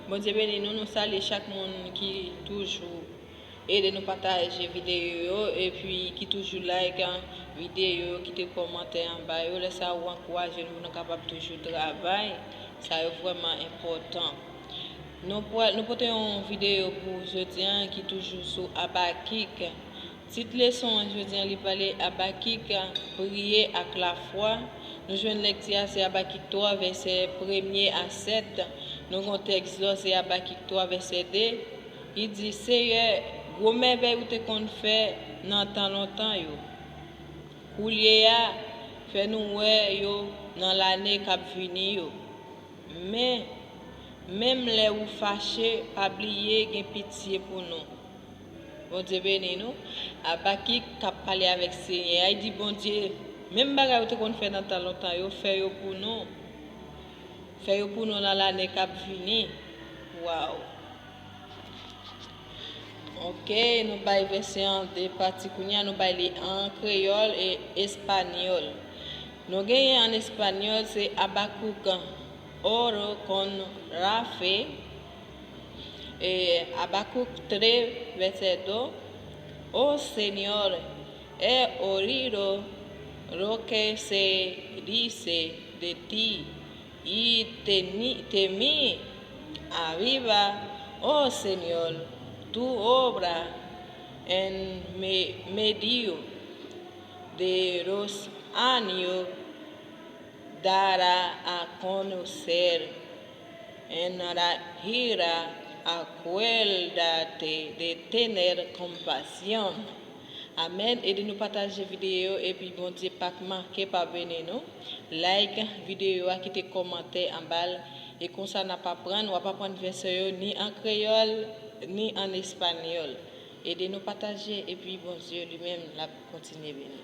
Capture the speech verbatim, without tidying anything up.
Bondye beni nou, nou salye chak moun ki toujou ede nou pataje videyo yo, epi ki toujou like videyo, kite kòmantè anba yo. Lè sa a, ou ankouraje nou pou nou kapab toujou travay. Sa yo vrèman enpòtan. Nou pral, nou pote yon videyo pou jodi a ki toujou sou Abakik. Tit leson an jodi a, li pale Abakik, priye ak lafwa. Nou jwenn lekti a, se Abakik twa, vèsè premye a sèt. Nou gen yon tèks lòt, se Abakik twa, vèsè de. Li di, Seyè, gwo mèvèy ou te konn fè nan tan lontan yo, koulye a, fè nou wè yo nan lane k ap vini yo. Men, menm lè ou fache, pa bliye gen pitye pou nou. Bondye beni nou. Abakik k ap pale avèk Senyè a, li di, Bondye, menm bagay ou te konn fè nan tan lontan yo, fè yo pou nou. Fè yo pou nou nan lane k ap vini. Waw! Ok, nou bay vèsè an de pati kounye a, nou bay li an kreyòl e espanyòl. Nou genyen an espanyòl, se Abakuk oro con rafe, e Abakuk tres, vèsè de. Oh Señor, he oído lo que se dice de ti, y teni- temí. Aviva, oh Señor, tu obra en me- medio de los años, dala a conocer en la tierra, acuérdate de tener compasión. Amèn. Ede nou pataje videyo yo, epi Bondye pa k manke pa beni nou. Like videyo a, kite kòmantè anba l, e konsa n ap aprann, w ap aprann vèsè yo ni an kreyòl, ni an espanyòl. Ede nou pataje, epi Bondye li menm l ap kontinye beni.